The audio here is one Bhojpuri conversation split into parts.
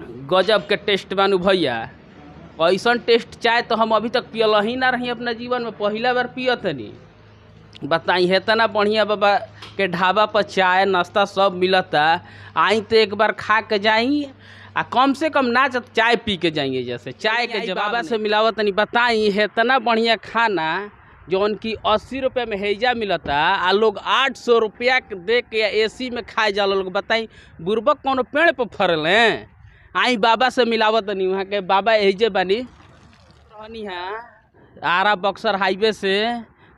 गजब के टेस्ट बानू भैया। ऐसन टेस्ट चाय तो हम अभी तक पियल ही ना रही अपना जीवन में, पहिला बार पियतनी। बताई इतना बढ़िया बाबा के ढाबा पर चाय नाश्ता सब मिलता। आई तो एक बार खा के जाई आ कम से कम ना चाय पी के जाएंगे। जैसे चाय के जब बाबा से मिलावत तनी बताई इतना बढ़िया खाना जौन की 80 रुपया में हैजा मिलता आ लोग 800 रुपया के दे के एसी में खाए जाला लोग। बताई बुरबक कोनो पेड़ पर फरल हैं। आई बाबा से मिलावत तनी, वहाँ के बाबा एजे बानी रहनी है आरा बक्सर हाईवे से।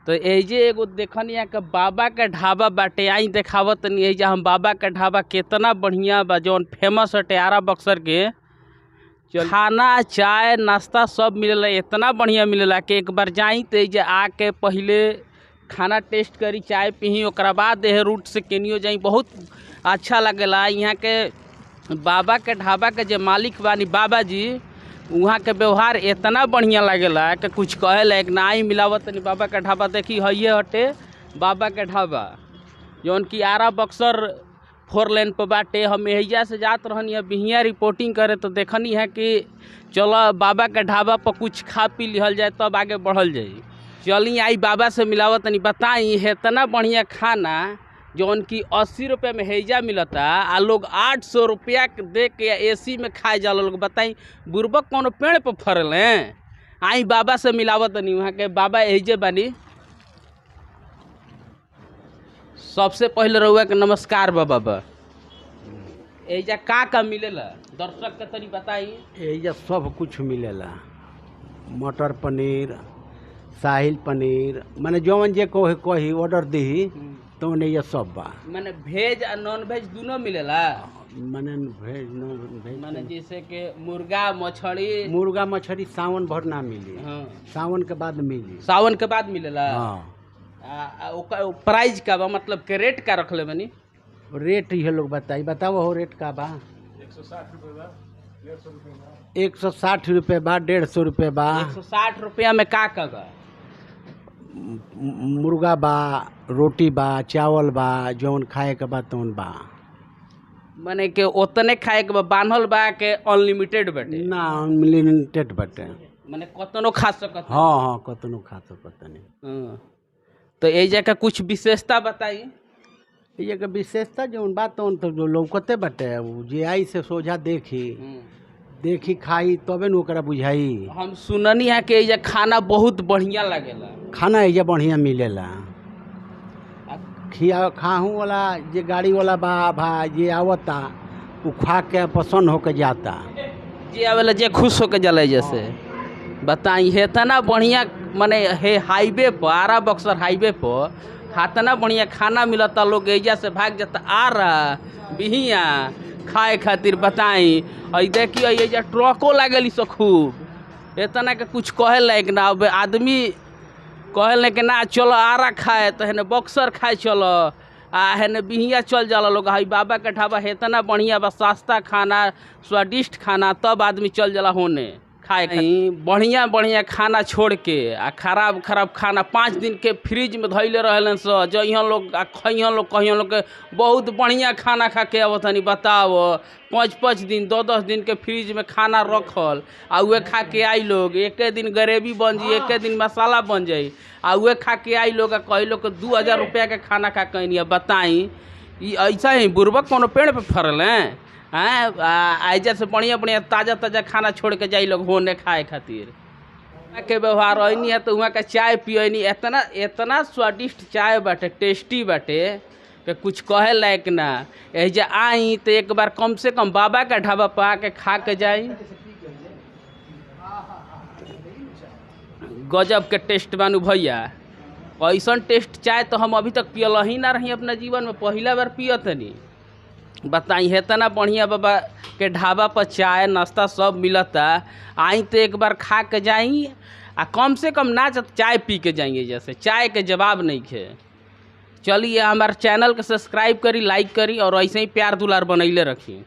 तो एजे एगो देखनी है कि बाबा के ढाबा बाटे। आई देखावत तनी एजा हम बाबा के ढाबा केतना बढ़िया बा जौन फेमस हटे आरा बक्सर के। खाना चाय नाश्ता सब मिलेला, इतना बढ़िया मिलेला कि एक बार जाई तो एजे आके पहले खाना टेस्ट करी, चाय पीही, ओकरा बाद एह रूट से केनियो जाई, बहुत अच्छा लगेला। यहाँ के बाबा के ढाबा के जे मालिक बानी बाबा जी, वहाँ के व्यवहार इतना बढ़िया लगेला कि कुछ कहे लायक ना। आई मिलावत तनी बाबा के ढाबा देखी हइये हटे बाबा के ढाबा जौन की आरा बक्सर 4 लेन पर बाटे। हम एहिजा से जात रहनी है बिहिया रिपोर्टिंग करे तो देखनी है कि चलो बाबा के ढाबा पर कुछ खा पी लिहल जाए तब आगे बढ़ल जाए। चली आई बाबा से मिलावत तनी, बताई इतना बढ़िया खाना जौन की 80 रुपया में हैजा मिलता आ लोग 800 रुपया के दे के एसी में खाए जाला लोग। बताई बुरबक कोनो पेड़ पर फरल हैं। आई बाबा से मिलावत तनी, वहाँ के बाबा एजे बानी। सबसे पहले रउआ के नमस्कार बा बाबा। एजा का का मिलेला दर्शक के तनी बताई। एजा सब कुछ मिलेला, मटर पनीर, साहिल पनीर, माने जौन जे कहे कही ऑर्डर दीही तौन एजा सब बा। माने भेज आ नॉन भेज दोनों मिलेला। माने भेज नॉन भेज, माने जैसे के मुर्गा मछली। मुर्गा मछली सावन भर ना मिली। हाँ। सावन के बाद मिली। सावन के बाद मिलेला। हाँ। प्राइस का बा, मतलब के रेट का रखले बनी? रेट ये लोग बताई, बताओ हो रेट का बा। 160 रुपये बा, 150 रुपये बा। 160 रुपया में का का बा? मुर्गा बा, रोटी बा, चावल बा, जौन खाए के बा तौन बा। माने के उतने खाए के बा, बान्हल बा के अनलिमिटेड बाटे? ना, अनलिमिटेड बाटे, माने कतनो खा सकत। हाँ हाँ, कतनो खा सकत नहीं। हाँ। तो एजा का कुछ विशेषता बताई। एजा के विशेषता जौन बा तौन तो जो लौकते बाटे, उ जे आई से सोझा देखी देखी खाई तबे न ओकरा बुझाई। हम सुननी है कि एजा खाना बहुत बढ़िया लगेला। खाना एजा बढ़िया मिलेला। खिया खाहू वाला जे गाड़ी वाला बा भा जे आवता उ खा के पसंद होके जाता। जे आवेला जे खुश होके जाला। जैसे बताई इतना बढ़िया माने हे हाईवे पर आरा बक्सर हाईवे पर इतना बढ़िया खाना मिलता, लोग एजा से भाग जाता आरा बिहिया खाए खातिर। बताई और देखिए एजा ट्रको लागल सब खूब, इतना के कुछ कहे लायक ना। अब आदमी कहे के ना चलो आरा खाए तो हेने बक्सर खाए चलो आ हेने बिहिया चल जाला लोग। हई बाबा के ढाबा इतना बढ़िया बा, सस्ता खाना स्वादिष्ट खाना, तब आदमी चल जाला होने खाए। बढ़िया बढ़िया खाना छोड़ के आ खराब खराब खाना 5 दिन के फ्रिज में धैले रहलन स, जइहन लोग आ खइहन लोग कहियन लोग के बहुत बढ़िया खाना खा के आवतनी। बताओ 5-5 दिन 10-10 दिन के फ्रिज में खाना रखल आ उहे खा के आई लोग। एक दिन ग्रेवी बन जाई, एक दिन मसाला बन जाई आ उहे खा के आई लोग आ कही लोग के 2000 रुपया के खाना खा के अइनी। बताई ई ऐसा ही बुरबक कोनो पेड़ पे फरल हैं। ऐजा से बढ़िया बढ़िया ताज़ा ताज़ा खाना छोड़ के जाई लोग होने खाए खातिर। वहाँ के व्यवहार ऐनी है तो वहाँ का चाय पियनी, इतना इतना स्वादिष्ट चाय बाटे, टेस्टी बाटे कि कुछ कहे लायक ना। ऐजा आई तो एक बार कम से कम बाबा का ढाबा पर आके खा के जाई। गजब के टेस्ट बानू भैया। ऐसन टेस्ट चाय तो हम अभी तक पियल ही ना रही अपना जीवन में, पहिला बार पियतनी। बताई इतना बढ़िया बाबा के ढाबा पर चाय नाश्ता सब मिलता। आई तो एक बार खा के जाई आ कम से कम ना चाय पी के जाएंगे। जैसे चाय के जवाब नहीं खे। चलिए हमारे चैनल के सब्सक्राइब करी, लाइक करी और ऐसे ही प्यार दुलार बनैले रखी।